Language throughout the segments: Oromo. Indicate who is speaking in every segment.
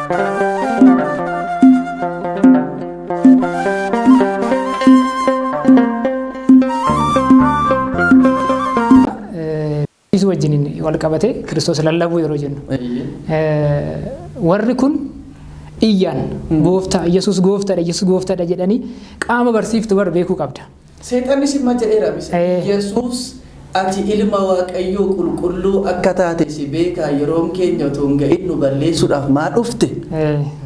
Speaker 1: Yesuus wajjin wal qabatee Kiristoos lallabuu yeroo jennu. Warri kun iyyaan gooftaa Yesuus gooftaadha, Yesuus gooftaadha jedhanii qaama barsiiftu bar beekuu qabda.
Speaker 2: Seexannis imma jedheera misa. Yesuus, ati ilma Waaqayyoo qulqulluu akka taate si beekaa, yeroon keenya otoo hin ga'in nu balleessuudhaaf maa dhufte?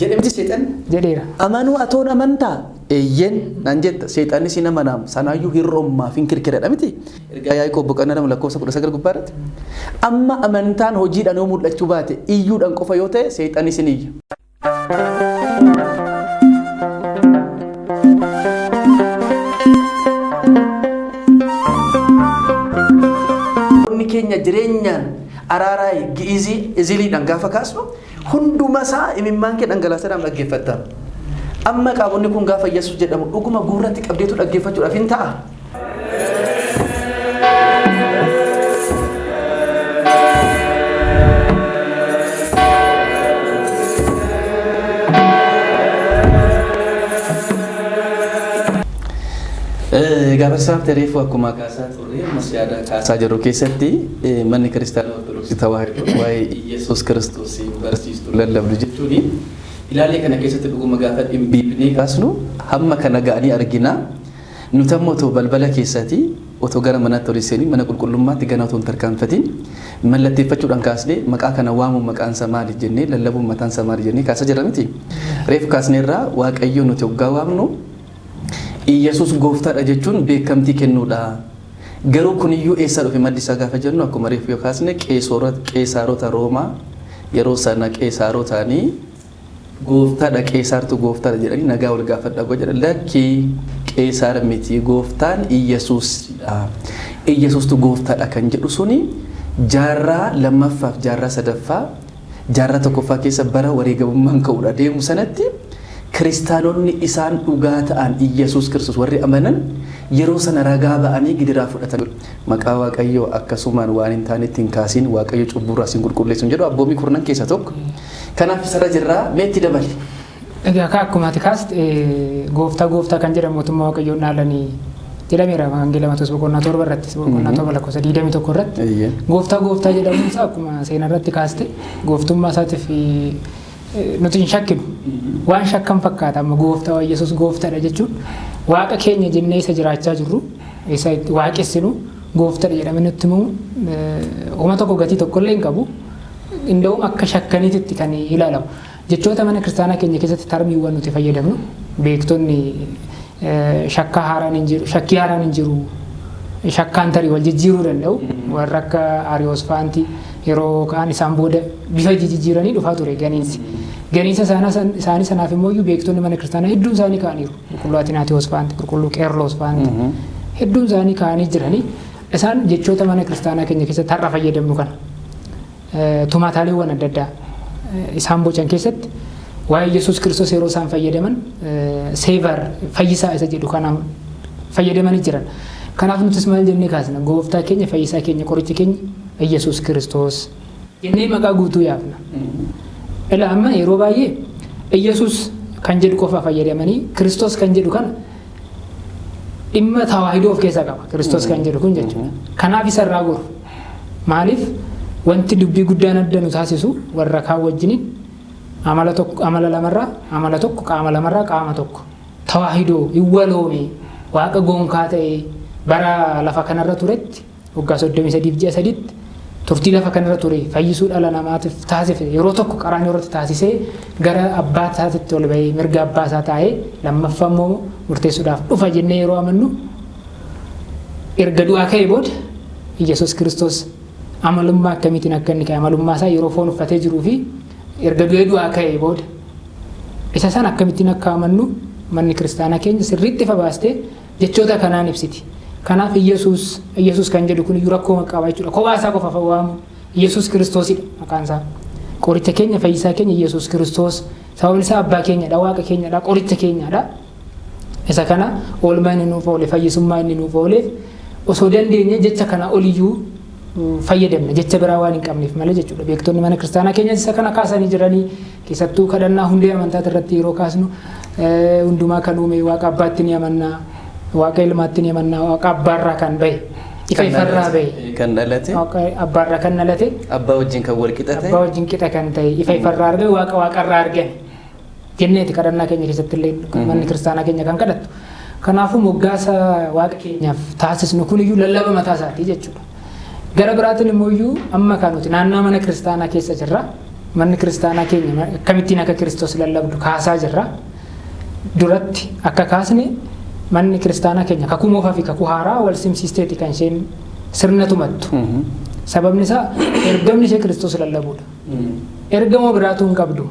Speaker 2: Jedhe miti seexanni?
Speaker 1: Jedheera.
Speaker 2: Amanuu atoon amantaa? Eeyyeen naan jetta. Seexannis hin amanaam. Sanaayyuu hin rommaaf hin kirkiradha miti. Ergaa Yaaqoob boqonnaa 2 lakkoofsa 19 gubbaa irratti. Amma amantaan hojiidhaan yoo mul'achuu baate, iyyuudhaan qofa yoo ta'e, seexannis hin iyya. Inni keenya jireenyaan araaraa gi'izii iziliidhaan gaafa kaasnu hunduma isaa imimmaan kee dhangalaasadhaan dhaggeeffatta. Amma qaamonni kun gaafa Yesuus jedhamu dhuguma gurratti qabdeetu dhaggeeffachuudhaaf hin ta'a. Gaafa isaaf reefu akkuma kaasaa turre, ammas yaada kaasaa jiru keessatti, manni kiristaanaa Ortodoksii Tawaahidoo waa'ee Iyyasuus Kiristoos barsiistu, lallabdu jechuuni. Ilaalee kana keessatti dhuguma gaafa dhimbiibnee kaasnu hamma kana ga'anii argina. Nuti ammoo otoo balbala keessaati otoo gara manaatti ol seenii mana qulqullummaatti gana otoo hin tarkaanfatiin mallatteeffachuudhaan kaasnee maqaa kana waamuun maqaan isaa maali jennee, lallabuun mataan isaa maali jennee kaasaa jirra miti. Reefu kaasneerraa Waaqayyo nuti hoggaa waamnu Iyyasuus gooftaadha jechuun beekamtii kennuudha. Garuu kuniyyuu eessaa dhufe maddi isaa gaafa jennu, akkuma reefu yoo kaasne, qeesaarota Roomaa yeroo sana qeesaarotaanii gooftaadha, qeesaartu gooftaadha jedhanii nagaa wal gaafadhaa godha jedha. Lakkii, qeesaar miti, gooftaan Iyyasuusidha. Iyyasuustu gooftaadha kan jedhu suni jaarraa lammaffaaf jaarraa sadaffaa, jaarraa tokkoffaa keessa bara wareegamummaan ka'uudha deemu sanatti kiristaanonni isaan dhugaa ta'an Iyyasuus Kiristoos warri amanan yeroo sana ragaa ba'anii gidiraa fudhatan. Maqaa Waaqayyoo akkasumaan waan hin taanetti hin kaasiin, Waaqayyo cubbuurraa sin qulqulleessu jedhu abboomii kurnan keessaa tokko. Kanaaf isarra jirraa, meetti dabali.
Speaker 1: Egaa akka akkuma ati kaaste, gooftaa gooftaa kan jedhamu mootummaa Waaqayyoon dhaalanii jedhameera Wangeela Maatewos boqonnaa 7 irratti, boqonnaa 7 lakkoofsa 21 irratti. Gooftaa gooftaa jedhamuun isaa akkuma seenaa irratti kaaste gooftummaa isaatiif nuti hin shakkinu. Waan shakkan fakkaata amma gooftaa Yesuus gooftaadha jechuun waaqa keenya jennee isa jiraachaa jirru, isa waaqessinu gooftaadha jedhamee nutti himamu homa tokko gatii tokkollee hin qabu. Inda'uun akka shakkaniititti kan ilaalamu. Jechoota mana kiristaanaa keenya keessatti tarmiiwwan nuti fayyadamnu beektonni shakkaa haaraan hin jiru, shakkii haaraan hin jiru, shakkaan tarii wal jijjiiruu danda'u. Warra akka Ariyoos fa'aanti yeroo ka'an isaan booda bifa jijjiiranii dhufaa ture ganiinsi. Ganiinsa isaanii sanaaf immoo iyyuu beektonni mana kiristaanaa hedduun isaanii ka'aniiru. Qulqulluu Atinaatiyoos fa'aanti, Qulqulluu Qeerloos fa'aanti hedduun isaanii ka'anii jiranii. Isaan jechoota mana kiristaanaa keenya keessatti har'a fayyadamnu kana tumaataaleewwan adda addaa isaan bocan keessatti waa'ee Yesuus Kiristoos yeroo isaan fayyadaman savior, fayyisaa isa jedhu kanaan fayyadamanii jiran. Kanaaf nutis maal jennee kaasna? Gooftaa keenya, fayyisaa keenya, qoricha keenya Yesuus Kiristoos jennee maqaa guutuu yaafna. Ila amma yeroo baay'ee Yesuus kan jedhu qofa fayyadamanii Kiristoos kan jedhu kana dhimma tawaahidoo of keessaa qaba. Kiristoos kan jedhu kun jechuudha. Kanaaf isa irraa goru. Maaliif? Wanti dubbii guddaan adda nu taasisu warra kaan wajjiniin amala tokko, amala lamarraa amala tokko, qaama lamarraa qaama tokko. Tawaahidoo hin waloome, waaqa gonkaa ta'e bara lafa kanarra turetti waggaa 33f ji'a 3tti turtii lafa kanarra ture fayyisuu dhala namaatiif taasise, yeroo tokko qaraanioo irratti taasisee gara abbaa isaatitti ol bahee mirga abbaa isaa taa'ee lammaffaa immoo murteessuudhaaf dhufa jennee yeroo amannu, erga du'aa ka'ee booda Yesuus Kiristoos amalummaa akkamiitiin akka inni ka'e, amalummaa isaa yeroo foon uffatee jiruu fi erga du'ee du'aa ka'ee booda isa sana akkamittiin akka amannu manni kiristaanaa keenya sirriitti ifa baastee jechoota kanaan ibsiti. Kanaaf Iyyasuus Iyyasuus kan jedhu kun iyyuu rakkoo qaba jechuudha. Kophaa isaa qofa waamu Iyyasuus Kiristoosidha maqaan isaa. Qoricha keenya, fayyisaa keenya Iyyasuus Kiristoos, sababni isaa abbaa keenyadha, waaqa keenyadha, qoricha keenyadha. Isa kana oolmaa inni nuuf oole, fayyisummaa inni nuuf ooleef osoo dandeenye jecha kana oliyyuu fayyadamna jecha biraa waan hin qabneef malee jechuudha. Beektonni mana kiristaanaa keenya isa kana kaasanii jiranii keessattuu kadhannaa hundee amantaa irratti yeroo kaasnu hundumaa kan uume waaqa abbaatti ni amannaa, waaqa ilmaatti ni amannaa, waaqa abbaarraa kan bahe, ifa ifarraa bahe,
Speaker 2: Kan dhalate.
Speaker 1: Waaqa abbaarraa kan dhalate,
Speaker 2: Abbaa wajjin kan wal qixa ta'e.
Speaker 1: Abbaa wajjin qixa kan ta'e, ifa ifarraa argame, waaqa waaqarraa argame jenneeti kadhannaa keenya keessatti illee manni kiristaanaa keenya kan kadhattu. Kanaafuu moggaasa waaqa keenyaaf taasisnu kuniyyuu lallaba mataa isaatii jechuudha. Gara biraatiin immoo iyyuu amma kan nuti naannaa mana kiristaanaa keessa jirra. Manni kiristaanaa keenya akkamittiin akka Kiristoos lallabdu kaasaa jirra. Duratti akka kaasne manni kiristaanaa keenya kakuu moofaa fi kakuu haaraa wal simsiisteeti kan isheen sirna tumattu. Sababni isaa ergamni ishee Kiristoos lallabuudha. Ergama biraatu hin qabdu.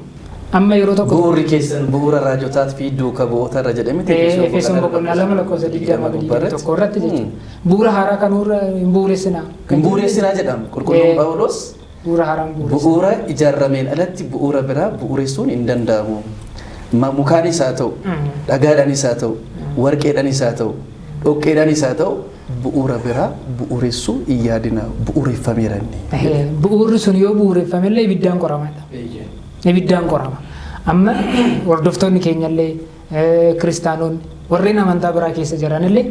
Speaker 1: Amma yeroo tokko
Speaker 2: Bu'uurri keessan bu'uura raajotaa fi duuka bu'oota irra jedhame
Speaker 1: Efesoon boqonnaa 2 lakkoofsa 20 irratti jechuudha. Bu'uura haaraa kan hin bu'uuressinaa.
Speaker 2: Hin bu'uuressinaa jedhama. Qulqulluun Phaawulos
Speaker 1: Bu'uura haaraa hin bu'uuressinaa.
Speaker 2: Bu'uura ijaarameen alatti bu'uura biraa bu'uuressuun hin danda'amu. Mukaanis haa ta'u, dhagaadhaanis haa ta'u, warqeedhaanis haa ta'u, dhoqqeedhaanis haa ta'u, bu'uura biraa bu'uuressuu hin yaadina, bu'uureffameera inni.
Speaker 1: Bu'uurri sun yoo bu'uureffamellee ibiddaan qoramadha. Ibiddaan qorama. Amma hordoftoonni keenyallee kiristaanonni warreen amantaa biraa keessa jiranillee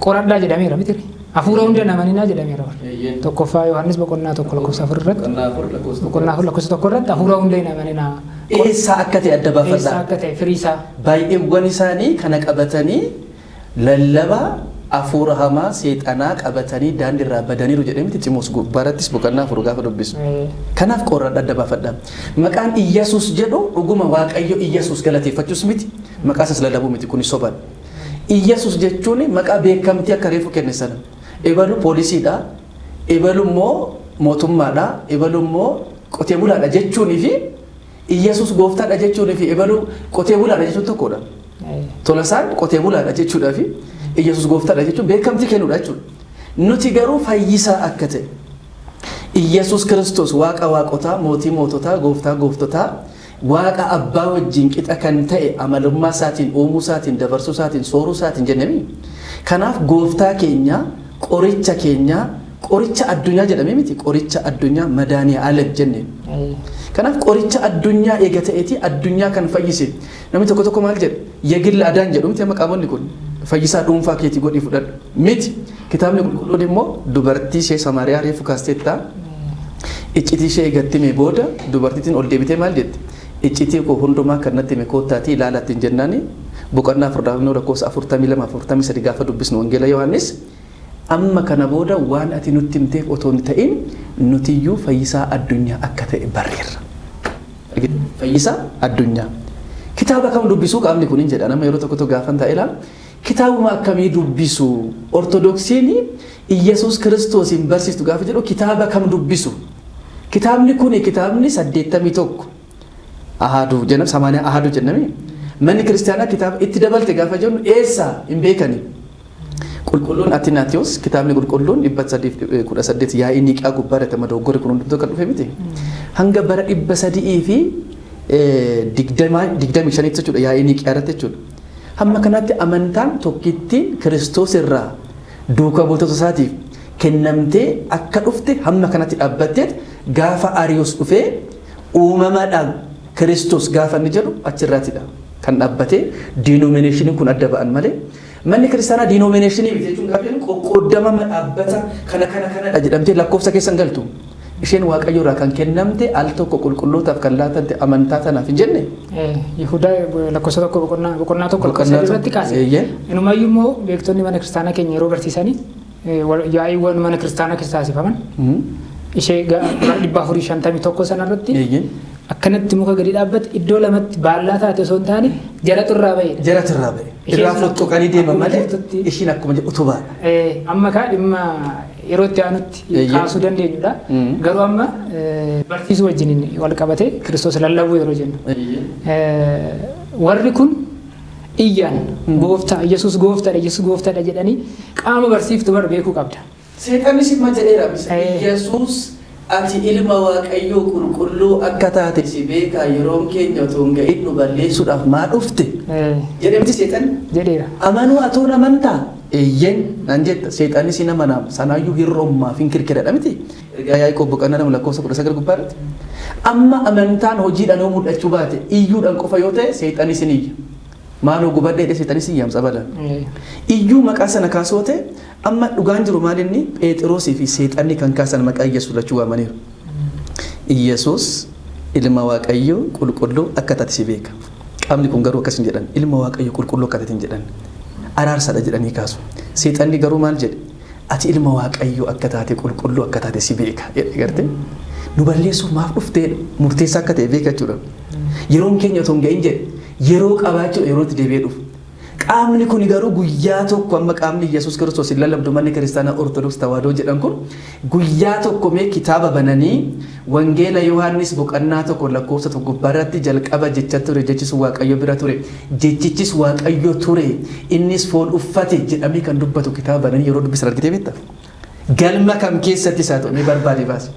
Speaker 1: qoradhaa jedhameera miti. Hafuura hunda namaninaa jedhameera. Tokkoffaa Yohaannis boqonnaa 1 lakkoofsa 4 irratti. Boqonnaa 4 lakkoofsa 1 irratti hafuura hunda hin amaninaa.
Speaker 2: Eessaa akka ta'e adda baafadhaa.
Speaker 1: Eessaa akka ta'e firii isaa.
Speaker 2: Baay'eewwan isaanii kana qabatanii lallaba hafuura hamaa seexanaa qabatanii daandiirraa badaniiru jedhee miti Ximoos gubbaarrattis boqonnaa 4 gaafa dubbisu. Kanaaf qoradhaa adda baafadhaa. Maqaan Iyyasuus jedhu dhuguma Waaqayyo Iyyasuus galateeffachuus miti, maqaa isaas lallabuu miti, kun sobadha. Iyyasuus jechuun maqaa beekamtii akka reefu kenne sana. Ebalu poolisiidha, ebalu immoo mootummaadha, ebalu immoo qotee bulaadha jechuunii fi Iyyasuus gooftaadha jechuunii fi ebalu qotee bulaadha jechuun tokkodha. Tolasaan qotee bulaadha jechuudhaa fi Iyyasuus gooftaadha jechuun beekamtii kennuudha jechuudha. Nuti garuu fayyisaa akka ta'e Iyyasuus Kiristoos waaqa waaqotaa, mootii moototaa, gooftaa gooftotaa, waaqa abbaa wajjin qixa kan ta'e amalummaa isaatiin, uumuu isaatiin, dabarsuu isaatiin, sooruu isaatiin jennemi. Kanaaf gooftaa keenya, qoricha keenya, qoricha addunyaa jedhamee miti, qoricha addunyaa madaanii alem jenne. Kanaaf qoricha addunyaa eega ta'eeti addunyaa kan fayyise. Namni tokko tokko maal jedha? Yegilla adaan jedhu miti amma qaamonni kun fayyisaa dhuunfaa keetii godhii fudhadhu. Miti. Kitaabni qulqulluun immoo dubartii ishee Samaariyaa reefu kaasteetta. Iccitii ishee eegatti hime booda dubartittiin ol deebitee maal jette? Iccitii koo hundumaa kan natti hime koottaatii ilaalaa ittiin jennaani boqonnaa 4 lakkoofsa 42 43 gaafa dubbisnu Wangeela Yohaannis amma kana booda waan ati nutti himteef otoo hin ta'in nutiyyuu fayyisaa addunyaa akka ta'e barreerra. Fayyisaa addunyaa. Kitaaba kam dubbisuu qaamni kun hin jedha nama yeroo tokko tokko gaafan taa'e ilaalu. Kitaabuma akkamii dubbisu? Ortodoksiin Iyyasuus Kiristoos hin barsiistu gaafa jedhu kitaaba kam dubbisu? Kitaabni kun kitaabni 81 ahaaduu jennam samaaniyaa ahaaduu jennami. Manni kiristaanaa kitaaba itti dabalte gaafa jennu eessa hin beekani. Qulqulluun Atinaatiyoos kitaabni qulqulluun 318 yaa'ii Niiqaa gubbaa irratti amma dogoggorri kun hundumtuu kan dhufe miti. Hanga bara 325 jechuudha yaa'ii Niiqaa irratti jechuudha. Hamma kanatti amantaan tokkittiin Kiristoos irraa duuka buutota isaatiif kennamtee akka dhufte hamma kanatti dhaabbatteet gaafa Ariyoos dhufee uumamaadhaan Kiristoos gaafa inni jedhu achirraatidha kan dhaabbatee diinoomineeshiniin kun adda ba'an malee manni kiristaanaa diinoomineeshinii miti jechuun gaafa jennu qoqqoodama dhaabbata kana kana kanadha jedhamtee lakkoofsa keessa hin galtu. Isheen Waaqayyo irraa kan kennamte al tokko qulqullootaaf kan laatante amantaa tanaaf hin jenne.
Speaker 1: Yihudaa lakkoofsa 1 boqonnaa 1 lakkoofsa 3 irratti kaase. Inumayyuu immoo beektonni mana kiristaanaa keenya yeroo barsiisanii yaa'iiwwan mana kiristaanaa keessa taasifaman ishee bara 451 sanarratti akkanatti muka gadi dhaabbate iddoo lamatti baallaa taate osoo hin taane jaratu irraa ba'edha.
Speaker 2: Jaratu irraa ba'e. Irraa fottoqanii deeman malee ishiin akkuma jedhu utubaadha.
Speaker 1: Amma kaa dhimma yeroo itti aanutti kaasuu dandeenyudha. Garuu amma barsiisuu wajjin wal qabatee Kiristoos lallabuu yeroo jennu. Warri kun iyyaan gooftaa Yesuus gooftaadha Yesuus gooftaadha jedhanii qaama barsiiftu bar beekuu qabda.
Speaker 2: Seexannis imma jedheera Yesuus Ati ilma Waaqayyoo qulqulluu akka taate si beekaa yeroon keenya otoo hin ga'in nu balleessuudhaaf maa dhufte? Jedhee miti seexanni?
Speaker 1: Jedheera.
Speaker 2: Amanuu atoon amantaa? Eeyyeen naan jetta seexanni si nama naam sanaayyuu hir'ummaaf hin kirkiradha miti. Ergaa Yaaqoob boqonnaa 2 lakkoofsa 19 gubbaarratti. Amma amantaan hojiidhaan yoo mul'achuu baate iyyuudhaan qofa yoo ta'e seexanni sin iyya. Maaloo gubadhee jedhee seexanni sin yaamsa balaan. Iyyuu maqaa sana kaasoo ta'e amma dhugaan jiru maal inni Pheexiroosii fi seexanni kan kaasan maqaa Iyyasuus lachuu waamaniiru. Iyyasuus ilma Waaqayyoo qulqulluu akka taate si beeka. Qaamni kun garuu akkas hin jedhan. Ilma Waaqayyoo qulqulluu akka taate hin jedhan. Araarsadha jedhanii kaasu. Seexanni garuu maal jedhe? Ati ilma Waaqayyoo akka taate qulqulluu akka taate si beeka jedhe gartee. Nu balleessuuf maaf dhuftee murteessaa akka ta'e beeka jechuudha. Yeroon keenya otoo hin ga'in jedhe yeroo qabaachuudha yeroo itti deebi'ee dhufu. Qaamni kun garuu guyyaa tokko amma qaamni Yesuus Kiristoos hin lallabdu manni kiristaanaa Ortodoks Tawaahidoo jedhan kun guyyaa tokko mee kitaaba bananii Wangeela Yohaannis boqonnaa 1 lakkoofsa 1 gubbaarratti jalqaba jecha ture jechi sun Waaqayyo bira ture jechichis Waaqayyo ture innis foon uffate jedhamee kan dubbatu kitaaba bananii yeroo dubbisan argitee beektaa? Galma kam keessattis haa ta'u mee barbaade baasi.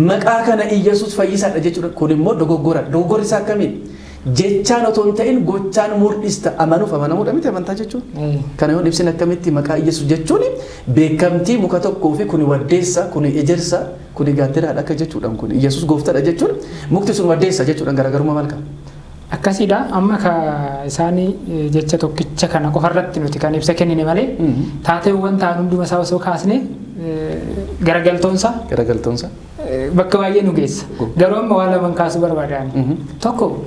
Speaker 2: Maqaa kana Iyyasuus fayyisaadha jechuudha. Kun immoo dogoggora. Dogoggorri isaa akkamiin? Jechaan otoo hin ta'in gochaan mul'ista. Amanuuf amanamuudha miti amantaa jechuun. Kana yoo ibsin akkamitti maqaa Iyyasuus jechuun beekamtii muka tokkoo fi kuni waddeessa, kuni ejersa, kuni gaattiraadha akka jechuudhaan kun Iyyasuus gooftaadha jechuun mukti sun waddeessa jechuudhaan garaagarummaa maal qaba?
Speaker 1: Akkasiidha. Amma ka isaan jecha tokkicha kana qofarratti nuti kan ibsa kennine malee taateewwan ta'an hunduma isaa osoo kaasne garagaltoonsa
Speaker 2: Garagaltoonsa.
Speaker 1: bakka baay'ee nu geessa. Garuu amma waan laman kaasuu barbaadaan. Tokko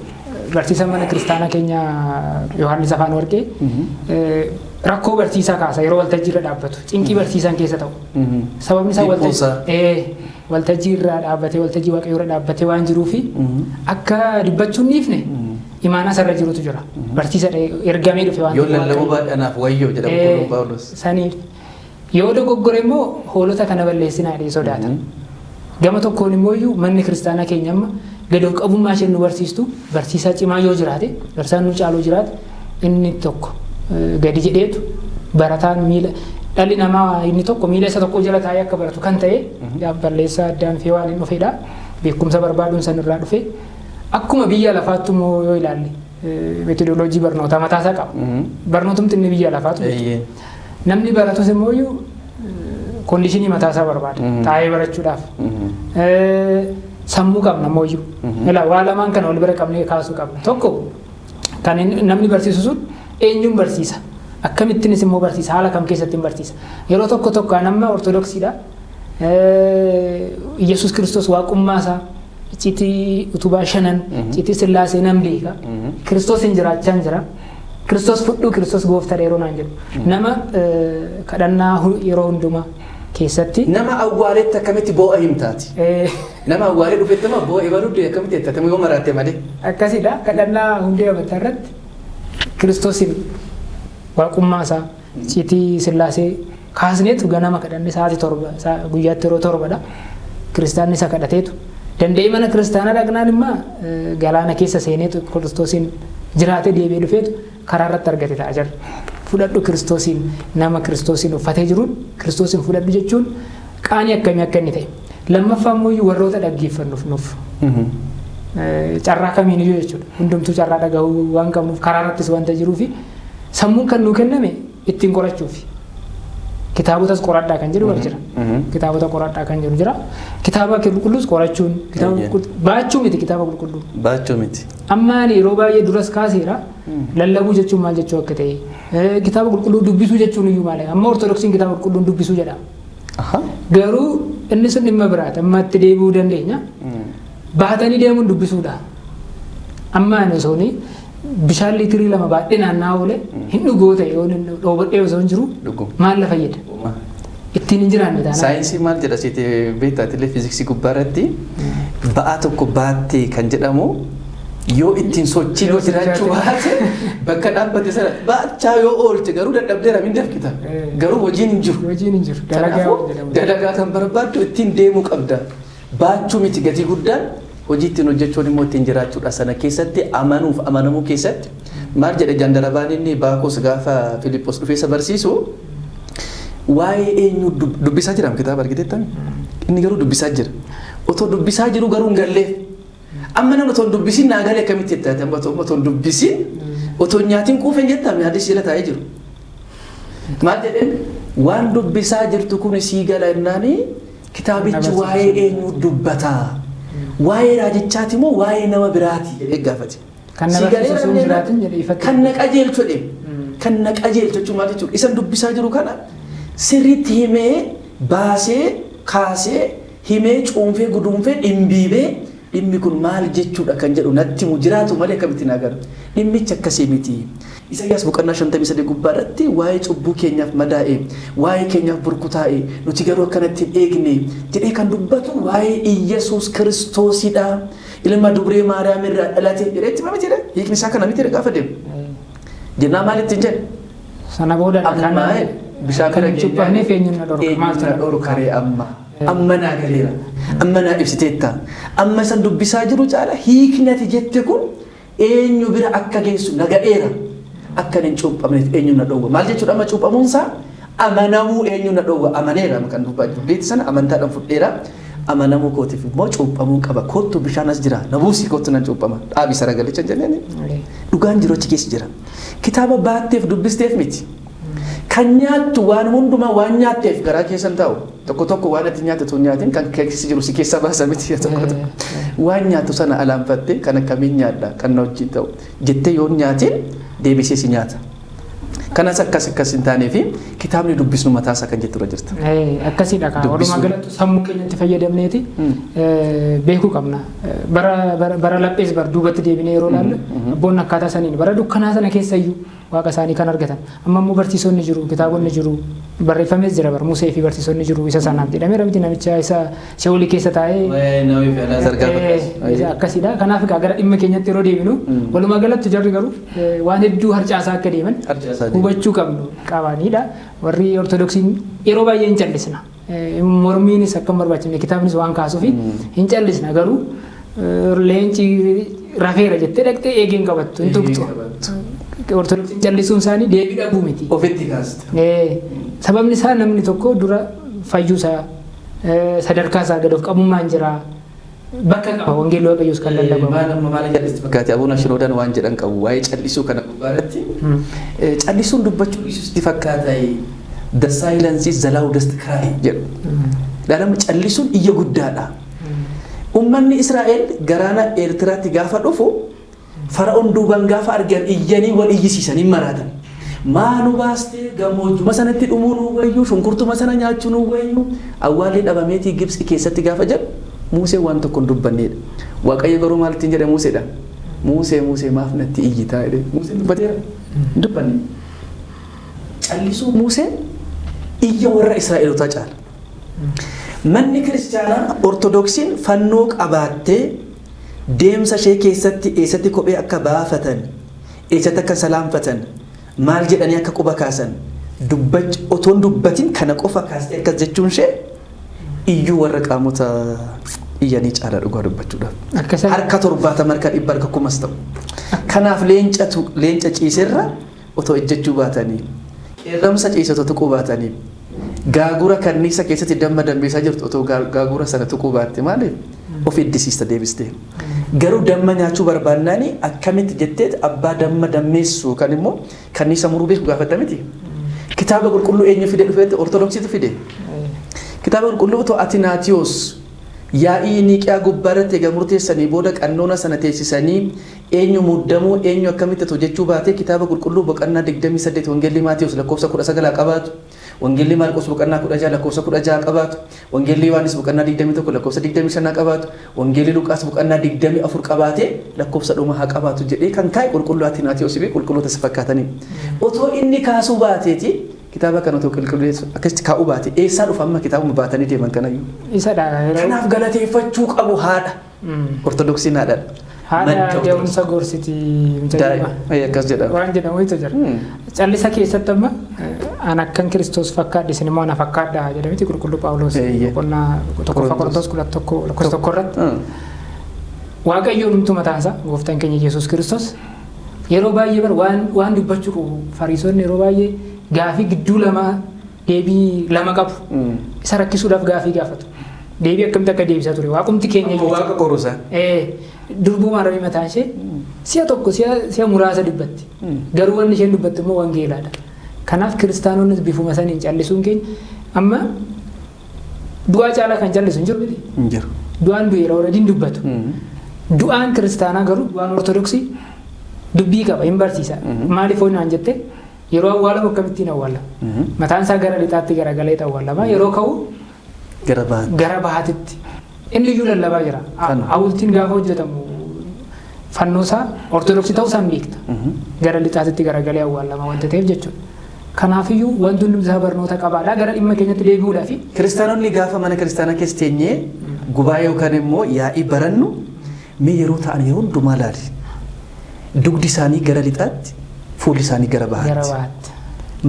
Speaker 1: barsiisa mana kiristaanaa keenya Yohaannis Afaan Warqee rakkoo barsiisaa kaasa yeroo waltajjii irra dhaabbatu cinqii barsiisaan keessa ta'u. Sababni isaa waltajjii irra dhaabbatee waltajjii waaqayyoo irra dhaabbatee waan jiruufi akka dubbachuu hin dhiifne imaanaa isarra jirutu jira. Barsiisa ergamee dhufe waan
Speaker 2: Yoo lallabuu baadhe anaaf wayyoo jedha qulqulluun Phaawulos.
Speaker 1: Saniif yoo dogoggore immoo hoolota kana balleessinaa jedhee sodaata. Gama tokkoon immoo iyyuu manni kiristaanaa keenya amma gad of qabummaa isheen nu barsiistu barsiisaa cimaa yoo jiraate barsiisaan nu caaluu jiraate inni tokko gadi jedheetu barataan miila dhalli namaa inni tokko miila isa tokko jala taa'ee akka baratu kan ta'e balleessaa addaan fi waan hin dhufedha. Beekumsa barbaaduun san irraa dhufe. Akkuma biyya lafaatti immoo yoo ilaalle meetodoloojii barnootaa mataasaa qaba. Barnootumti inni biyya lafaatu jechuudha. Namni baratus immoo iyyuu koondishinii mataasaa barbaada. Taa'ee barachuudhaaf. Sammuu qabna immoo iyyuu. Ilaa waa lamaan kana wal bira qabnee kaasuu qabna. Tokko kan namni barsiisu sun eenyuun barsiisa? Akkamittiinis immoo barsiisa? Haala kam keessatti barsiisa? Yeroo tokko tokko an amma Ortodoksiidha. Iyyasuus Kiristoos waaqummaa isaa icciitii utubaa shanan icciitii sillaasee nan beeka. Kiristoos hin jiraachaa hin jira. Kiristoos fudhuu Kiristoos gooftaadha yeroo naan jedhu. Nama kadhannaa yeroo hundumaa keessatti.
Speaker 2: Nama awwaaletti akkamitti boo'a himtaati? Nama awwaalee dhufetti amma boo'a ebaluu du'e akkamitti jetta? Yoo maraatte malee.
Speaker 1: Akkasidha. Kadhannaa hundee amantaa irratti Kiristoosiin waaqummaa isaa icciitii sillaasee kaasneetu ganama kadhanne sa'aatii 7 guyyaatti yeroo 7dha. Kiristaanni isa kadhateetu danda'ee mana kiristaanaa dhaqnaan immoo galaana keessa seeneetu Kiristoosiin jiraatee deebi'ee dhufeetu karaa irratti argate ta'a jira. Fudhadhu Kiristoosiin nama Kiristoosiin uffatee jiruun Kiristoosiin fudhadhu jechuun qaanii akkamii akka inni ta'e. Lammaffaa immoo warroota dhaggeeffannuuf nuuf carraa kamiin iyyuu jechuudha. Hundumtuu carraa dhagahuu waan qabnuuf karaa irrattis wanta jiruufi sammuun kan nuu kenname ittiin qorachuufi. Kitaabotas qoradhaa kan jedhu jira. Kitaabota qoradhaa kan jedhu jira. Kitaaba qulqulluus qorachuun kitaaba baachuu miti kitaaba qulqulluu.
Speaker 2: Baachuu miti.
Speaker 1: Amma ani yeroo baay'ee duras kaaseera. Lallabuu jechuun maal jechuu akka ta'e. Kitaaba qulqulluu dubbisuu jechuun iyyuu maali? Amma Ortodoksiin kitaaba qulqulluun dubbisuu jedhama. Garuu inni sun dhimma biraati. Amma itti deebi'uu dandeenya. Baatanii deemuun dubbisuudha. Amma ani osoo bishaan liitirii 2 baadhee naanna'aa oole hin dhugoo ta'e yoo dhoobadhee osoo hin jiru maal na fayyada? Ittiin hin jiraanne taanaan.
Speaker 2: Saayinsii maal jedha siiti beektaatilee fiiziksii gubbaa irratti ba'aa tokko baattee kan jedhamu yoo ittiin sochii yoo jiraachuu baate bakka dhaabbate sana baachaa yoo oolte garuu dadhabdeera min dafqita. Garuu hojiin hin jiru.
Speaker 1: Hojiin hin jiru.
Speaker 2: Dalagaa kan barbaaddu ittiin deemuu qabda. Baachuu miti gatii guddaan hojii ittiin hojjechuun immoo ittiin jiraachuudha. Sana keessatti amanuuf amanamuu keessatti maal jedhe jandarabaan inni Baakos gaafa Filiphos dhufee isa barsiisu waa'ee eenyu dubbisaa jira kitaaba argiteettan inni garuu dubbisaa jira. Otoo dubbisaa jiru garuu hin galleef. Amma namni otoo hin dubbisin naa galee akkamitti jettaati amma otoo hin dubbisin otoo hin nyaatiin quufe hin jettame hadiis jala taa'ee jiru. Maal jedheen waan dubbisaa jirtu kun sii gala jennaani kitaabichi waa'ee eenyu dubbataa? Waa'ee raajichaati moo waa'ee nama biraati jedhee gaafate.
Speaker 1: Kan na barsiisu osoo hin jiraatin jedhee ifatti.
Speaker 2: Kan na qajeelchu jedhee. Kan na qajeelchu jechuun maal jechuudha? Isan dubbisaa jiru kana sirriitti himee baasee kaasee himee cuunfee guduunfee dhimbiibee dhimmi kun maal jechuudha kan jedhu natti himu jiraatu malee akkamitti naa galu. Dhimmichi akkasii miti. Isaayyaas boqonnaa 53 gubbaa irratti waa'ee cubbuu keenyaaf madaa'e, waa'ee keenyaaf burkutaa'e, nuti garuu akkanatti hin eegne jedhee kan dubbatu waa'ee Iyyasuus Kiristoosidha. Ilma dubree Maariyaam irraa dhalate jedhee itti hima miti jedhe. Hiikni isaa kana miti gaafa deemu. Jennaan maal ittiin jedhe?
Speaker 1: Sana booda
Speaker 2: Amma bishaan
Speaker 1: kan
Speaker 2: bira
Speaker 1: hin cuuphamneef eenyuun na dhorka? Maaltu
Speaker 2: na dhorka ree amma? Amma naa galeera. Amma naa ibsiteetta. Amma isan dubbisaa jiru caala hiikni ati jette kun eenyu bira akka geessu na ga'eera. Akka hin cuuphamneef eenyu na dhowwa? Maal jechuudha amma cuuphamuunsaa? Amanamuu eenyu na dhowwa? Amaneera kan dubbaa jiru. Beekti sana amantaadhaan fudheera. Amanamuu kootiif immoo cuuphamuu qaba. Kottu bishaan as jira. Na buusi kottu nan cuuphama. Dhaabi saragalicha jenneen. Dhugaan jiru achi keessa jira. Kitaaba baatteef dubbisteef miti. Kan nyaattu waan hundumaa waan nyaatteef garaa keessan taa'u. Tokko tokko waan ati nyaattu otoo nyaatin kan keessa jiru si keessa baasa miti tokko tokko. Waan nyaattu sana alaanfattee kan akkamiin nyaadha kan na wajjin ta'u jettee yoo nyaatin deebisee si nyaata. Kanas akkas akkas hin taanee fi kitaabni dubbisnu mataasaa kan jettu irra jirta.
Speaker 1: Akkasiidha kaa. Walumaa galatti sammuu keenyatti fayyadamneeti beekuu qabna. Bara laphees bar duubatti deebinee yeroo ilaallu abboonni akkaataa saniin bara dukkanaa sana keessa iyyuu waaqa isaanii kan argatan. Amma immoo barsiisonni jiru, kitaabonni jiru, barreeffamees jira bar Musee fi barsiisonni jiru isa sanaaf jedhameera miti namicha isa Se'oolii keessa taa'ee akkasiidha. Kanaaf egaa gara dhimma keenyatti yeroo deebinu walumaa galatti jarri garuu waan hedduu harcaasaa akka deeman hubachuu qabnu qabanidha. Warri Ortodoksiin yeroo baay'ee hin callisna. Mormiinis akka hin barbaachifne kitaabnis waan kaasuufi hin callisna garuu leenci rafeera jettee dhaqxee eegeen qabattu hin tuqxu. Ortodoksiin callisuun isaanii deebii dhabuu miti.
Speaker 2: Ofitti kaasta.
Speaker 1: Sababni isaa namni tokko dura fayyuu isaa sadarkaa isaa gad of qabummaan jira. Bakka qaba wangeelli Waaqayyoos kan lallabamu.
Speaker 2: Maal amma maal jallisti fakkaate Abuuna Shinoodaan waan jedhan qabu waa'ee callisuu kana gubbaarratti. Callisuun dubbachuu dhiisuutti fakkaata. The silence is the loudest cry jedhu. Dhalama callisuun iyya guddaadha. Uummanni Israa'el garaana Eertiraatti gaafa dhufu Fara'oon duubaan gaafa argan iyyanii wal iyyisiisanii maraatan. Maa nu baastee gammoojjuma sanatti dhumuu nu wayyuu shunkurtuma sana nyaachuu nu wayyuu awwaalli dhabameetii Gibxi keessatti gaafa jedhu Museen waan tokko hin dubbannedha. Waaqayyo garuu maal ittiin jedhe Museedha? Musee Musee maaf natti iyyitaa jedhe. Museen dubbateera? Hin dubbanne. Callisuu Musee iyya warra Israa'elotaa caala. Manni kiristaanaa Ortodoksiin fannoo qabaattee deemsa ishee keessatti eessatti kophee akka baafatan, eessatti akka salaanfatan, maal jedhanii akka quba kaasan otoo hin dubbatin kana qofa kaastee akkas jechuun ishee iyyuu warra qaamota iyyanii caala dhugaa dubbachuudhaaf. Harka 70 harka 100 harka 1000s ta'u. Kanaaf leenca ciiserra otoo ejjechuu baatanii, qeerramsa ciise otoo tuquu baatanii, gaagura kanniisa keessatti damma dammeessaa jirtu otoo gaagura sana tuquu baatte maaliif of iddisiista deebistee. Garuu damma nyaachuu barbaannaani akkamitti jetteet abbaa damma dammeessu kan immoo kanniisa muruu beeku gaafatta miti. Kitaaba qulqulluu eenyu fide dhufeetti Ortodoksiitu fide. Kitaaba qulqulluu otoo Atinaatiyoos yaa'ii Niiqiyaa gubbaa irratti egaa murteessanii booda qannoona sana teessisanii eenyu muddamuu eenyu akkamitti otoo jechuu baatee kitaaba qulqulluu boqonnaa 28 Wangeelli Maatiyus lakkoofsa 19 qabaatu, Wangeelli Maarqos boqonnaa 16 lakkoofsa 16 qabaatu, Wangeelli Yohaannis boqonnaa 21 lakkoofsa 25 qabaatu, Wangeelli Luqaas boqonnaa 24 qabaatee lakkoofsa dhuma haa qabaatu jedhee kan kaa'e qulqulluu Atinaatiyoos fi qulqulloota isa fakkaatanii. Otoo inni kaasuu baateeti kitaaba kana otoo qulqulleessu akkasitti kaa'uu baate eessaa dhufa amma kitaabuma baatanii deeman kanayyuu.
Speaker 1: Isadha.
Speaker 2: Kanaaf galateeffachuu qabu haadha. Ortodoksiin haadha.
Speaker 1: Haadha da'umsa gorsiti.
Speaker 2: Akkas jedhama.
Speaker 1: Waan jedhamutu jira. Callisa keessatti amma an akkan Kiristoos fakkaadhe isin immoo ana fakkaadha jedhamiti qulqulluu Phaawulos boqonnaa 1 Qorontos 11 lakkoofsa 1 irratti. Waaqayyoon humtu mataasaa gooftaan keenya Yesuus Kiristoos yeroo baay'ee bar waan dubbachuu qabu Fariisonni yeroo baay'ee gaafii gidduu lama deebii lama qabu. Isa rakkisuudhaaf gaafii gaafatu. Deebii akkamitti akka deebisaa ture waaqumti keenya
Speaker 2: Amma waaqa qorusa.
Speaker 1: Durbuu Maariyaamii mataan ishee si'a tokko si'a muraasa dubbatti. Garuu wanni isheen dubbatte immoo wangeelaadha. Kanaaf kiristaanonnis bifuma saniin callisuun keenya amma du'aa caalaa kan callisu hin jiru miti.
Speaker 2: Hin jiru.
Speaker 1: Du'aan du'eera already hin dubbatu. Du'aan kiristaanaa garuu du'aan ortodoksii dubbii qaba hin barsiisa. Maaliif hoo naan jette yeroo awwaalamu akkamittiin awwaalama? Mataan isaa gara lixaatti garagalee awwaalama. Yeroo ka'u
Speaker 2: Gara bahan.
Speaker 1: gara bahaatitti. Inni iyyuu lallabaa jira.
Speaker 2: Kan.
Speaker 1: Hawultiin gaafa hojjetamu fannoo isaa ortodoksii ta'uu isaan beekta. Gara lixaatitti garagalee awwaalama wanta ta'eef jechuudha. Kanaafiyyuu wanti hundi isaa barnoota qabaadha. Gara dhimma keenyatti deebi'uudhaafi
Speaker 2: Kiristaanonni gaafa mana kiristaanaa keessa teenyee gubaa yookaan immoo yaa'ii barannu mee yeroo ta'an yeroo hundumaa laali. Dugdi isaanii gara lixaatti, fuulli isaanii gara
Speaker 1: gara
Speaker 2: bahaatti.
Speaker 1: bahaatti.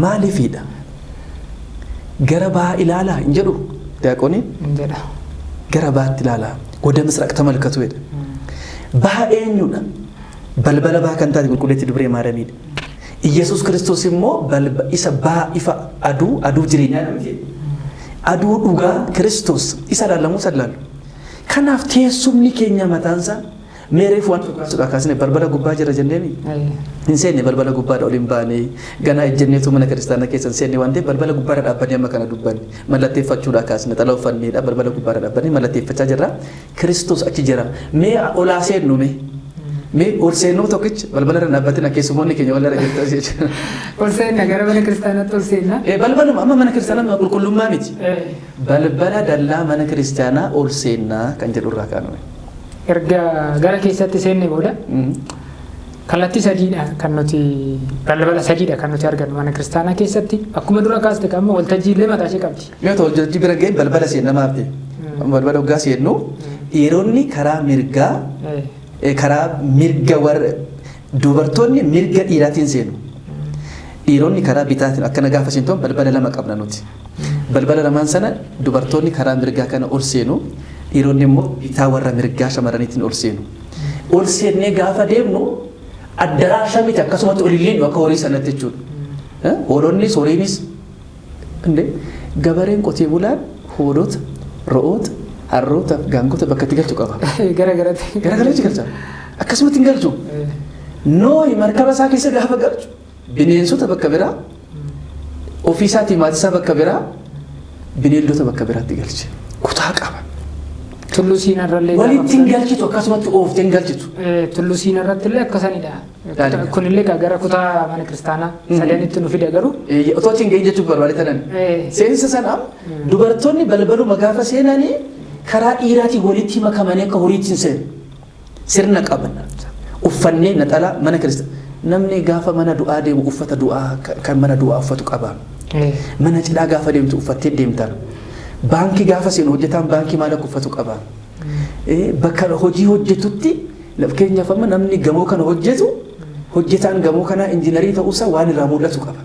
Speaker 2: Maaliifidha? Gara bahaa ilaalaa hin jedhu diyaaqoniin
Speaker 1: Hin jedha.
Speaker 2: gara bahaatti ilaalaa. ወደ ምስራቅ ተመልከቱ jedha. Baha eenyudha? Balbala baha kan taate qulqulleetti dubree Maariyaamiidha. Iyyasuus Kiristoos immoo isa baha ifa aduu aduu jireenyaa miti. Aduu dhugaa Kiristoos isa ilaallamu isa ilaallu. Kanaaf teessumni keenya mataansaa meereef waan tokko kaasuudha kaasne balbala gubbaa jira jenneemi. Hin seenne balbala gubbaadha ol hin baane ganaa ejjenneetu mana kiristaanaa keessa hin seenne waan ta'eef balbala gubbaadha dhaabbannee amma kana dubbanne mallatteeffachuudha kaasne xala uffanneedha balbala gubbaadha dhaabbannee mallatteeffachaa jirra. Kiristoos achi jira. Mee olaa seennu mee mee ol seennu tokkicha balbala irra dhaabbatina keessumoonni keenya wal irra jirtu jechuudha.
Speaker 1: Ol seenna gara mana kiristaanaatti ol seenna.
Speaker 2: Balbaluma amma mana kiristaanaa qulqullummaa miti. Balbala dallaa mana kiristaanaa ol seennaa kan jedhu irraa kaaname.
Speaker 1: Erga gara keessatti seenne booda kallattii sadiidha kan nuti balbala sadiidha kan nuti argannu mana kiristaanaa keessatti akkuma dura kaaste kammoo waltajjii illee mataa ishee qabdi.
Speaker 2: Yoo ta'u waltajjii bira ga'een balbala seenna maaf ta'e. Balbala hoggaa seennu dhiironni karaa mirgaa karaa mirga warra dubartoonni mirga dhiiraatiin seenu. Dhiironni karaa bitaatiin akkana gaafa seentu balbala lama qabna nuti. Balbala lamaan sana dubartoonni karaa mirgaa kana ol seenu dhiironni immoo bitaa warra mirgaa shamarraniitiin ol seenu. Ol seennee gaafa deemnu addaraasha miti akkasumatti ol illee akka horii sanatti jechuudha. Hoolonnis horiinis gabareen qotee bulaan hoolota, re'oota, harroota, gaangota bakka itti galchu qaba.
Speaker 1: Gara garatti.
Speaker 2: Gara garatti galcha. Akkasumatti hin galchu. Noohi markaba isaa keessa gaafa galchu bineensota bakka biraa ofii isaatii maatii isaa bakka biraa bineeldota bakka biraatti galche. Kutaa qaba.
Speaker 1: Tulluu Siinaarrallee
Speaker 2: Walitti hin galchitu akkasumatti ooftee hin galchitu.
Speaker 1: Tulluu Siinaarratti illee akkasanidha. Kunillee gara kutaa mana kiristaanaa sadanitti nu fida garuu.
Speaker 2: Otoo achi hin gahin jechuuf barbaade tanan. Seensa sana dubartoonni balbaluma gaafa seenanii karaa dhiiraatiin walitti makamanii akka horiitti hin seenu. Sirna qaban. Uffannee naxalaa mana kiristaanaa. Namni gaafa mana du'aa deemu uffata du'aa kan mana du'aa uffatu qaba. Mana cidhaa gaafa deemtu uffattee deemta. Baankii gaafa seenu hojjetaan baankii maal akka uffatu qaba. Bakka hojii hojjetutti fakkeenyaaf amma namni gamoo kana hojjetu hojjetaan gamoo kanaa injiinarii ta'uusaa waan irraa mul'atu qaba.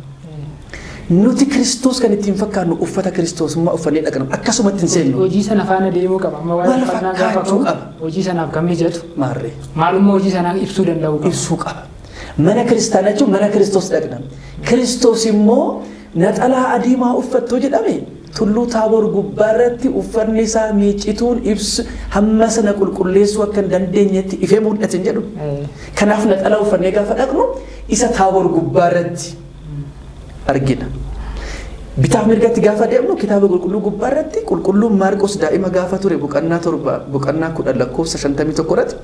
Speaker 2: Nuti Kiristoos kan ittiin fakkaannu uffata Kiristoosummaa uffannee dhaqna akkasumatti hin seennu.
Speaker 1: Hojii sana faana deemuu qaba. Amma
Speaker 2: Wal
Speaker 1: waa'ee uffannaa gaafa
Speaker 2: fakkaachuu
Speaker 1: ka'u
Speaker 2: qaba.
Speaker 1: hojii sanaaf kan mijatu
Speaker 2: Maarree.
Speaker 1: maalummaa hojii sanaa ibsuu danda'uu qaba.
Speaker 2: Ibsuu qaba. Mana kiristaanaa jechuun mana Kiristoos dhaqna. Kiristoos immoo naxalaa adiimaa uffattoo jedhame tulluu taaboor gubbaarratti uffanni isaa miiccituun ibsu hamma sana qulqulleessuu akka hin dandeenyetti ifee mul'ate hin jedhu. Kanaaf naxalaa uffannee gaafa dhaqnu isa taaboor gubbaarratti argina. Bitaaf mirgatti gaafa deemnu kitaaba qulqulluu gubbaarratti qulqulluun Maarqos daa'ima gaafa ture boqonnaa 7 boqonnaa 10 lakkoofsa 51 irratti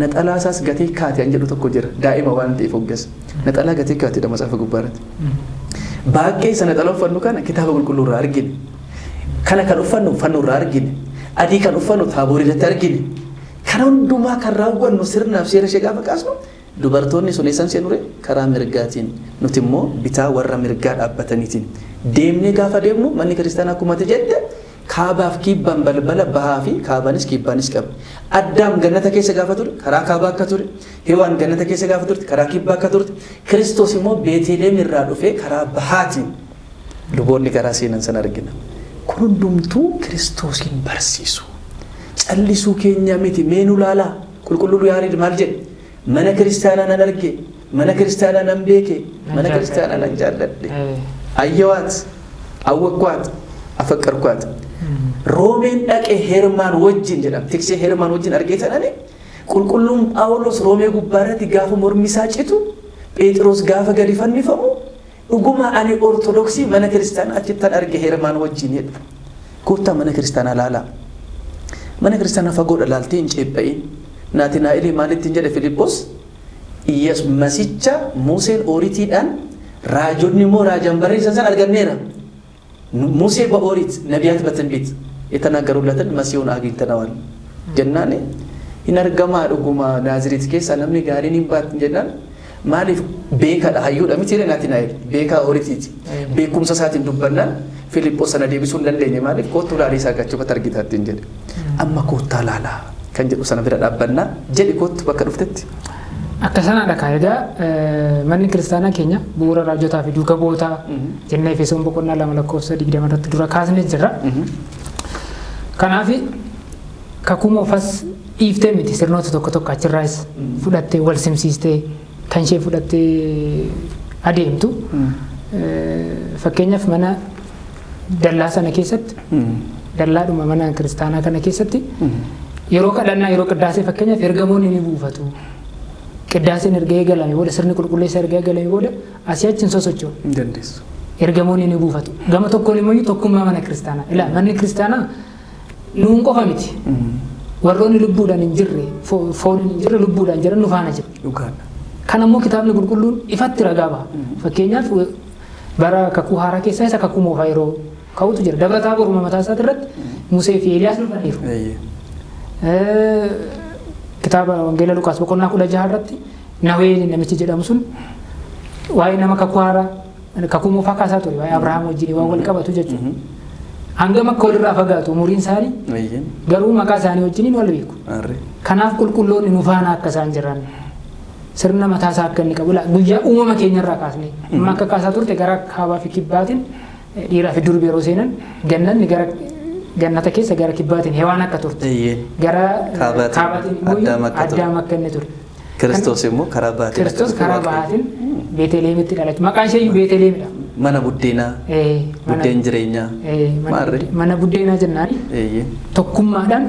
Speaker 2: naxalaa isaas gatee kaate an jedhu tokko jira daa'ima waan ta'eef hoggas naxalaa gatee kaatedha macaafa gubbaarratti. Baaqee isa naxalaa uffannu kana kitaaba qulqulluu irraa argine. Kana kan uffannu fannoo irraa argine. Adii kan uffannu taaborii irratti argine. Kana hundumaa kan raawwannu sirnaaf seera ishee gaafa kaasnu dubartoonni sun eessan seenure karaa mirgaatiin nuti immoo bitaa warra mirgaa dhaabbataniitiin deemnee gaafa deemnu manni kiristaanaa akkuma ati jette kaabaaf kibbaan balbala bahaa fi kaabaanis kibbaanis qaba. Addaam gannata keessa gaafa ture karaa kaabaa akka ture, Hewaan gannata keessa gaafa turte karaa kibbaa akka turte, Kiristoos immoo Beeteleem irraa dhufee karaa bahaatiin luboonni karaa seenan sana argina. Kun hundumtuu Kiristoosiin barsiisu. Callisuu keenya miti mee nu laalaa qulqulluu Yaareed maal jedhe? Mana kiristaanaa nan arge, mana kiristaanaa nan beeke, mana kiristaanaa nan jaalladhe. Ayyawaat, awwakwaat, afaqqarkwaat. Roomeen dhaqe Hermaan wajjin jedhama. Tiksee Hermaan wajjin argee sanani qulqulluun Phaawulos Roomee gubbaarratti gaafa mormi isaa citu Phexros gaafa gadi fannifamu dhuguma ani Ortodoksii mana kiristaanaa achittan arge Hermaan wajjin jedha. Koottaa mana kiristaanaa laalaa. Mana kiristaanaa fagoodha laaltee hin ceepha'in. Naatinaa'elii maalittiin jedhe Filiphos Iyyesuus Masicha Museen ooritiidhaan raajonni immoo raajaan barreessan san arganneera. ሙሴ በኦሪት ነቢያት በትንቢት የተናገሩለትን መሲሁን አግኝተነዋል jennaan hin argamaa dhuguma Naaziriit keessa namni gaariin hin baattin jennaan maaliif beekadha hayyuudha miti jedhe Naatinaa'el beekaa ooritiiti beekumsa isaatiin dubbannaan Filiphos sana deebisuu hin dandeenye maaliif koottuu laalii isaa gachubatti argitaattiin jedhe amma koottaa laalaa kan jedhu sana bira dhaabbannaa jedhi koottu bakka dhuftetti.
Speaker 1: Akka sanaadha kaa egaa manni kiristaanaa keenya bu'uura raajotaa fi duuka bu'ootaa jennee Efesoon boqonnaa 2 lakkoofsa 20 irratti dura kaasnee jirra. Kanaaf kakuu moofas dhiiftee miti sirnoota tokko tokko achirraas fudhattee wal simsiistee kan ishee fudhattee adeemtu. Fakkeenyaaf mana dallaa sana keessatti dallaadhuma mana kiristaanaa kana keessatti yeroo kadhannaa yeroo qiddaasee fakkeenyaaf ergamoonni ni buufatu. Qiddaaseen erga eegalame booda sirni qulqulleessaa erga eegalame booda asii achi hin sosocho'u.
Speaker 2: Hin dandeessu.
Speaker 1: Ergamoonni ni buufatu. Gama tokkoon immoo tokkummaa mana kiristaanaa. Ilaa manni kiristaanaa nuun qofa miti. Warroonni lubbuudhaan hin jirre fooniin hin jirre lubbuudhaan jiran nu faana jiru.
Speaker 2: Dhugaadha.
Speaker 1: Kan ammoo kitaabni qulqulluun ifatti ragaa baha. Fakkeenyaaf bara kakuu haaraa keessaa isa kakuu moofaa yeroo ka'utu jira. Dabra Taaboor mataa isaati irratti Musee fi Eeliyaas dhufaniiru. Kitaaba Wangeela Luqaas boqonnaa 16 irratti Nawee namichi jedhamu sun waa'ee nama kakuu haaraa kakuu moofaa kaasaa ture waa'ee Abrahaam wajjin waan wal qabatu jechuudha. Hangam akka walirraa fagaatu umuriin isaanii garuu maqaa isaanii wajjiniin wal beeku. Kanaaf qulqulloonni nu faana akka isaan jiran sirna mataa isaa akka inni qabu guyyaa uumama keenyarraa kaasnee amma akka kaasaa turte gara kaabaa fi kibbaatiin dhiiraa fi durbi yeroo seenan gannanni gara gannata keessa gara kibbaatiin hewaan akka turte gara kaabaatiin immoo Addaam akka inni ture.
Speaker 2: Kiristoos immoo karaa baatiin
Speaker 1: Kiristoos karaa baatiin Beeteleemitti dhalate. Maqaan ishee iyyuu Beeteleemidha.
Speaker 2: Mana buddeenaa. Buddeen jireenyaa.
Speaker 1: Mana buddeenaa jennaan tokkummaadhaan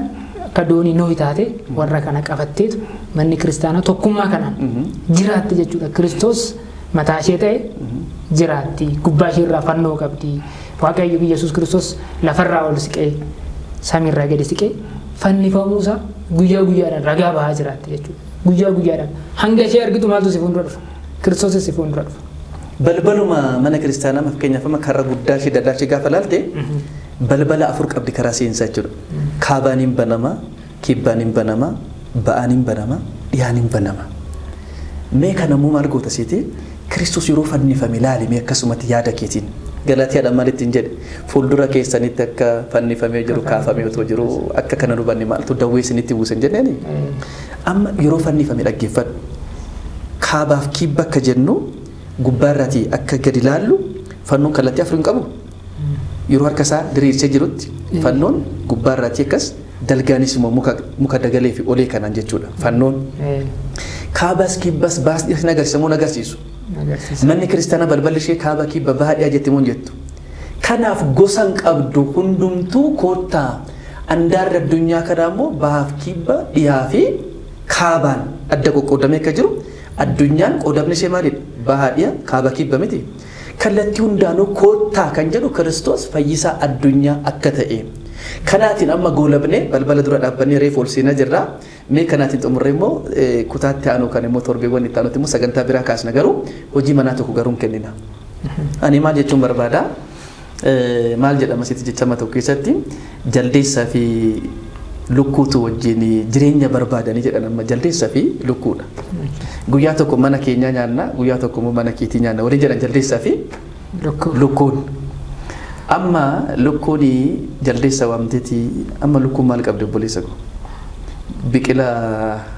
Speaker 1: akka doonii Nohi taate warra kana qabatteetu manni kiristaanaa tokkummaa kanaan jiraatti jechuudha. Kiristoos mataa ishee ta'e jiraatti. Gubbaa ishee irraa fannoo qabdi. Waaqayyo Yesuus Kiristoos lafarraa ol siqee samiirraa gadi siqee fannifamuusaa guyyaa guyyaadhaan ragaa bahaa jiraatti jechuudha. Guyyaa guyyaadhaan hanga ishee argitu maaltu si fuuldura dhufa? Kiristoosis si fuuldura dhufa.
Speaker 2: Balbaluma mana kiristaanaa fakkeenyaaf amma karra guddaa ishee dallaa ishee gaafa laalte balbala 4 qabdi karaa seensaa jechuudha. Kaabaan hin banama, kibbaan hin banama, ba'aan hin banama, dhiyaan hin banama. Mee kana immoo maal goota seete Kiristoos yeroo fannifame laali mee akkasumatti yaada keetiin. Galaatiyaadhaan maal ittiin jedhe fuuldura keessanitti akka fannifamee jiru kaafamee otoo jiru akka kana hubanne maaltu dawwee isinitti buuse hin jenneeni. Amma yeroo fannifame dhaggeeffadhu. Kaabaaf kibba akka jennu gubbaarraatii akka gadi laallu fannoon kallattii 4 hin qabu. Yeroo harka isaa diriirsee jirutti fannoon gubbaarraatii akkas dalgaanis immoo muka dagalee fi olee kanaan jechuudha. Fannoon kaabas kibbas baas dhiyaas ni agarsiisa moo hin agarsiisu? Manni kiristaanaa balballi ishee kaaba kibba baha dhiyaa jetti moo hin jettu? Kanaaf gosa hin qabdu hundumtuu koottaa andaarri addunyaa kanaa immoo bahaaf kibba dhiyaa fi kaabaan adda qoqqoodamee akka jiru addunyaan qoodamni ishee maalidha? Baha dhiyaa kaaba kibba miti. Kallattii hundaanuu koottaa kan jedhu Kiristoos fayyisaa addunyaa akka ta'e. Kanaatiin amma goolabnee balbala dura dhaabbannee reefu ol seenaa jirra. Mee kanaatiin xumurree immoo kutaatti aanu kan immoo torbeewwan itti aanutti immoo sagantaa biraa kaasna garuu hojii manaa tokko garuu hin kennina. Ani maal jechuun barbaada? Maal jedhama sitti jechama tokko keessatti jaldeessaa fi lukkuutu wajjin jireenya barbaadanii jedhan amma jaldeessaa fi lukkuudha. Guyyaa tokko mana keenyaa nyaanna guyyaa tokko immoo mana keetii nyaanna waliin jedhan jaldeessaa fi lukkuun. Amma lukkuun jaldeessa waamteeti amma lukkuun maal qabdi obboleessa koo? Biqila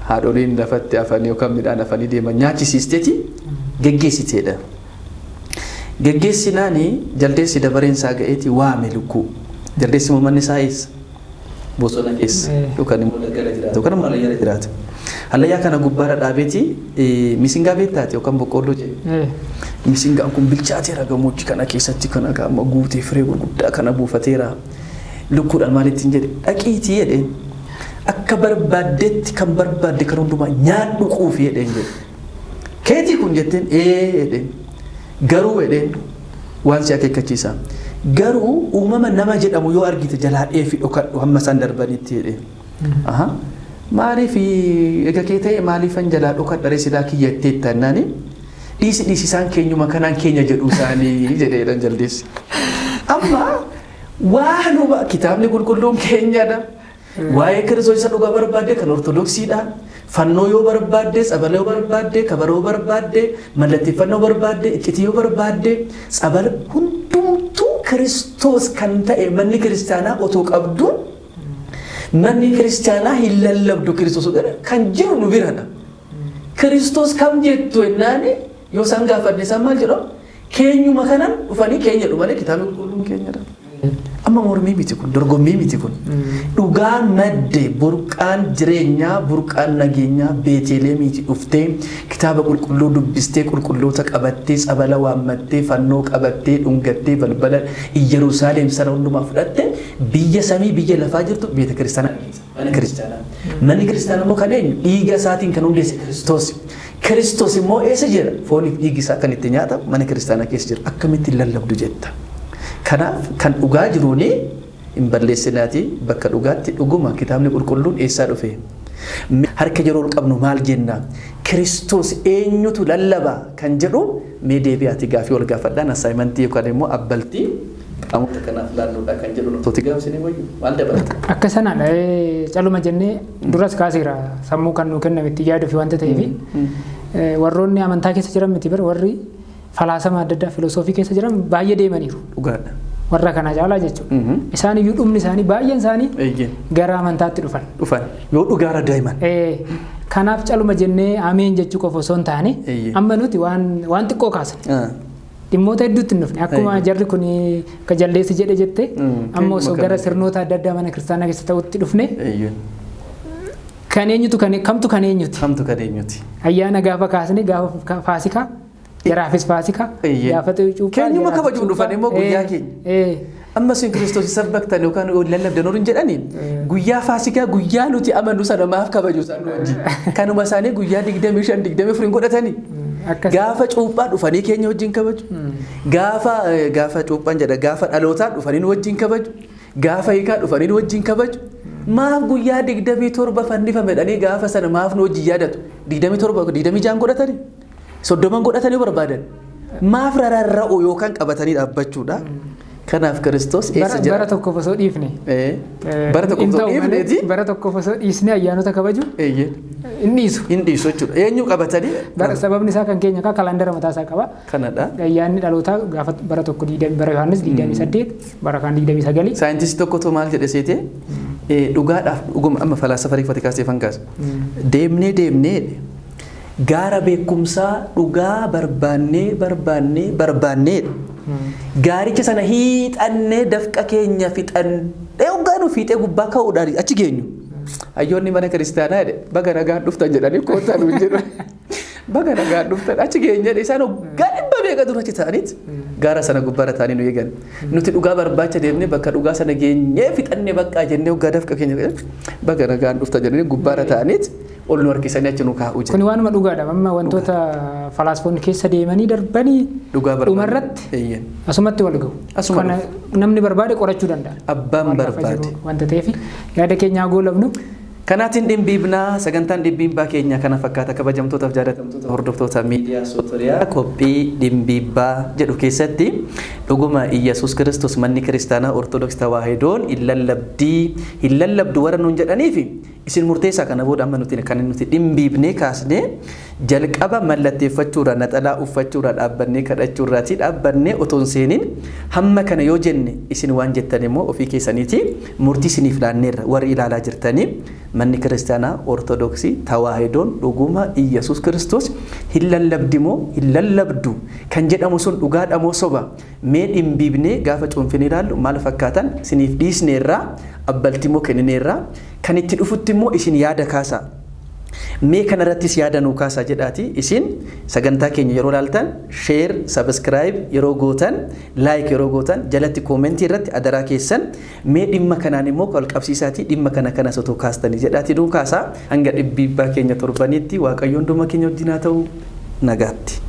Speaker 2: haadholiin lafatti hafanii yookaan midhaan hafanii deeman nyaachisiisteeti geggeessiteedha. Geggeessinaani jaldeessi dabareen isaa ga'eeti waame lukkuu. Jaldeessi immoo manni isaa eessa? Bosona keessa yookaan immoo daggala jiraata yookaan immoo hallayyaa jiraata. Hallayyaa kana gubbaarra dhaabeeti misingaa beektaati yookaan boqqoolloo jedhe. Misingaan kun bilchaateera gammoojjii kana keessatti kana amma guutee firee gurguddaa kana buufateera. Lukkuudhaan maalittiin jedhe dhaqiitii jedheen akka barbaaddetti kan barbaadde kan hundumaa nyaadhu quufi jedheen jedhe. Keetii kun jetteen ee jedheen garuu jedheen waan si akeekkachiisa. Garuu uumama nama jedhamu yoo argite jalaa dheefi dhokadhu hamma isaan darbanitti jedheen. Maaliif egaa kee ta'e maaliifan jalaa dhokadha ree silaa kiyyattee tannaani dhiisi dhiisi isaan keenyuma kanaan keenya jedhu isaanii jedheedhan jaldeessi. Amma waanuma kitaabni qulqulluun keenyadha. Waa'ee Kiristoos isa dhugaa barbaadde kan Ortodoksiidha. Fannoo yoo barbaadde, tsabala yoo barbaadde, kabaroo barbaadde, mallatteeffannoo barbaadde, iccitii yoo barbaadde, tsabala hundumtuu Kiristoos kan ta'e manni kiristaanaa otoo qabdu manni kiristaanaa hin lallabdu Kiristoos kan jiru nu biradha. Kiristoos kam jettu jennaani yoo isaan gaafadhe isaan maal jedhu keenyuma kanan dhufanii keenya jedhu malee kitaabni qulqulluun keenyadha. Amma mormii miti kun dorgommii miti kun. Dhugaan madde burqaan jireenyaa burqaan nageenyaa Beeteleemiiti dhuftee kitaaba qulqulluu dubbistee qulqulloota qabattee tsabala waammattee fannoo qabattee dhungattee balbala Iyyerusaalem sana hundumaa fudhatte biyya samii biyya lafaa jirtu beeta kiristaanaa mana kiristaanaa. Manni kiristaanaa immoo kan eenyu dhiiga isaatiin kan hundeesse Kiristoos. Kiristoos immoo eessa jira? Fooniif dhiigi isaa kan itti nyaatamu mana kiristaanaa keessa jira. Akkamittiin lallabdu jetta? Kanaaf kan dhugaa jiruuni hin balleessinaati bakka dhugaatti dhuguma kitaabni qulqulluun eessaa dhufe? Harka yeroo ol qabnu maal jenna? Kiristoos eenyutu lallaba kan jedhu mee deebi'aati gaafii wal gaafadhaan assaayimantii yookaan immoo abbaltii qaamota kanaaf laannuudha kan jedhu nuti gaafsine wayyu maal dabalata?
Speaker 1: Akka sanaadha caluma jennee duras kaaseera sammuu kan nuu kenname itti yaaduu fi wanta ta'eef warroonni amantaa keessa jiran miti bara warri falaasama adda addaa filosoofii keessa jiran baay'ee deemaniiru.
Speaker 2: Dhugaadha.
Speaker 1: Warra kana caalaa jechuudha. Isaan iyyuu dhumni isaanii baay'een isaanii gara amantaatti dhufan.
Speaker 2: Dhufan yoo dhugaarra deeman.
Speaker 1: Kanaaf caluma jennee ameen jechuu qofa osoo hin taane amma nuti waan xiqqoo kaasne. Dhimmoota hedduutti hin dhufne akkuma jarri kun akka jaldeessi jedhe jette amma osoo gara sirnoota adda addaa mana kiristaanaa keessa ta'utti dhufne kan eenyutu kamtu kan eenyuti.
Speaker 2: Kamtu kan eenyuti.
Speaker 1: Ayyaana gaafa kaasne gaafa faasikaa jaraafis faasikaa gaafa cuuphaa.
Speaker 2: Keenyuma kabajuun dhufan immoo guyyaa keenya. Amma isin Kiristoos sabbaktan yookaan lallabdan horii jedhanii guyyaa faasikaa guyyaa nuti amannu sana maaf kabaju isaan wajjin. Kanuma isaanii guyyaa 25 24 godhatanii. Gaafa cuuphaa dhufanii keenya wajjin kabaju. Gaafa cuuphaan jedha gaafa dhalootaa dhufanii nu wajjin kabaju. Gaafa hiikaa dhufanii nu wajjin kabaju. Maaf guyyaa 27 fannifame jedhanii gaafa sana maaf nu wajjin yaadatu. 27 26 godhatanii 30 godhatanii barbaadan. Maaf rarra'u yookaan qabatanii dhaabbachuudha. Kanaaf Kiristoos eessa jira?
Speaker 1: Bara tokkoof osoo dhiifne.
Speaker 2: Bara tokkoof osoo dhiifneeti.
Speaker 1: Bara tokkoof osoo dhiisne ayyaanota kabaju. Hin dhiisu.
Speaker 2: Hin dhiisu jechuudha. Eenyu qabatanii?
Speaker 1: Sababni isaa kan keenya kalaandara mataa isaa qaba.
Speaker 2: Kanadha.
Speaker 1: Ayyaanni dhalootaa gaafa bara tokko bara Yohaannis 28 bara kaan 29.
Speaker 2: Saayintistii tokkotu maal jedhe seete dhugaadhaaf dhuguma amma falaasafa reeffate kaasee fankaas. Deemnee deemnee gaara beekumsaa dhugaa barbaannee barbaannee barbaannee gaaricha sana hiixannee dafqa keenya fixannee hoggaa nu fiixee gubbaa ka'uudhaan achi geenyu. Hayyoonni mana kiristaanaa jedhe baga nagaan dhuftan jedhanii koottaa nuun jedhu. Baga nagaan dhuftan achi geenya jedhe isaan hoggaa dhibba meeqa dura achi ta'aniit gaara sana gubbaarra ta'anii nu eegan. Nuti dhugaa barbaacha deemnee bakka dhugaa sana geenyee fixannee bakka jennee hoggaa dafqa keenya baga nagaan dhuftan jedhanii gubbaarra ta'aniit ol nu harkisanii achi nu kaa'u jedhe.
Speaker 1: Kuni waanuma dhugaadha. Amma wantoota falaasfoonni keessa deemanii darbanii dhumarratti asumatti wal gahu.
Speaker 2: Asuma
Speaker 1: namni barbaade qorachuu danda'a.
Speaker 2: Abbaan barbaade.
Speaker 1: Wanta ta'eef yaada keenya goolabnu.
Speaker 2: Kanaatiin dhimbiibnaa sagantaan dhimbiibbaa keenya kana fakkaata kabajamtootaaf jaalatamtoota hordoftoota miidiyaa Sootoriyaa qophii dhimbiibbaa jedhu keessatti dhuguma Iyyasuus Kiristoos manni kiristaanaa Ortodoksii Tawaahidoon hin lallabdii hin lallabdu warra nuun jedhaniifi isin murteessaa kana booda amma nuti kan nuti dhimbiibnee kaasnee jalqaba mallatteeffachuurraa naxalaa uffachuurraa dhaabbannee kadhachuurraatii dhaabbannee otoo hin seeniin hamma kana yoo jenne isin waan jettan immoo ofii keessaniiti murtii isiniif laanneerra warri ilaalaa jirtanii manni kiristaanaa Ortodoksii Tawaahidoon dhuguma Iyyasuus Kiristoos hin lallabdi moo hin lallabdu kan jedhamu sun dhugaadha moo soba mee dhimbiibnee gaafa cuunfinee ilaallu maal fakkaatan isiniif dhiisneerraa abbalti immoo kennineerraa kan itti dhufutti immoo isin yaada kaasaa. Mee kanarrattis yaada nuu kaasaa jedhaati isin sagantaa keenya yeroo laaltan share, subscribe yeroo gootan, like yeroo gootan, jalatti comment irratti adaraa keessan mee dhimma kanaan immoo wal qabsiisaatii dhimma kana kanas otoo kaastanii jedhaati nuu kaasaa. Hanga dhibbiibbaa keenya torbanitti Waaqayyoon dhuma keenya wajjin haa ta'u, nagaatti.